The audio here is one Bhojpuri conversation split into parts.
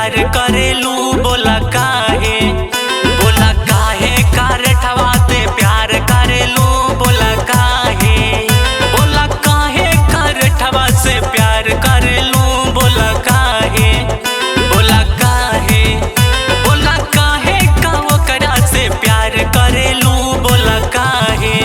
प्यार करेलू बोला काहे, बोला काहे कारठवा से प्यार करेलू बोला काहे, बोला काहे कारठवा से प्यार करेलू बोला काहे, बोला काहे, बोला काहे का ओकरा से प्यार करेलू बोला काहे।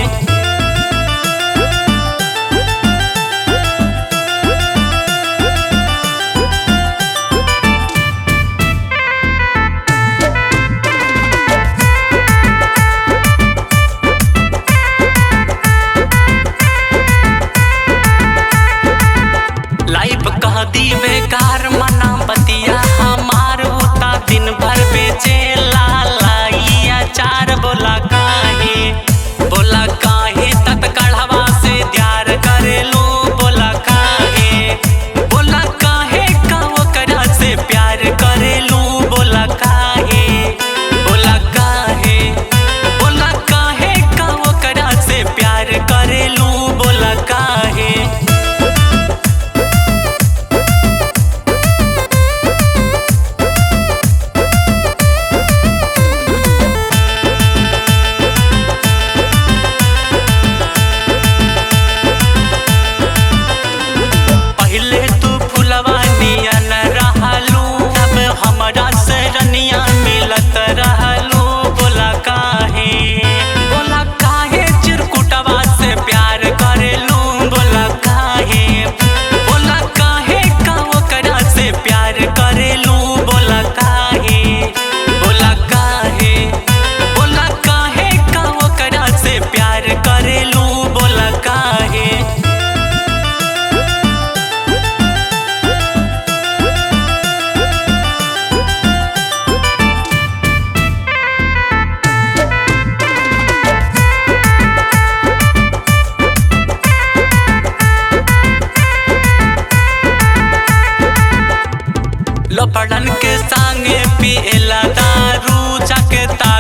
लाइफ कह दी बेकार मना बतिया हमार उता दिन भर बेचे लाई अचार बोला काहे, बोला काहे तत्कढ़वा से प्यार करेलू बोला काहे, बोला काहे का ओकरा से प्यार करेलू बोला काहे, बोला काहे, बोला काहे का ओकरा से प्यार करेलू बोला काहे। पहले तू फुलवा नियन रहलू, अब हमरा से रनिया मिलत रहलू बोला काहे, बोला काहे चिरकुटवा से प्यार करेलू बोला काहे, बोला काहे का ओकरा से प्यार करेलू बोला काहे, बोला काहे, बोला काहे का ओकरा से प्यार करेलू बोला काहे। लपड़न के संगे पिएला दारू जाके ता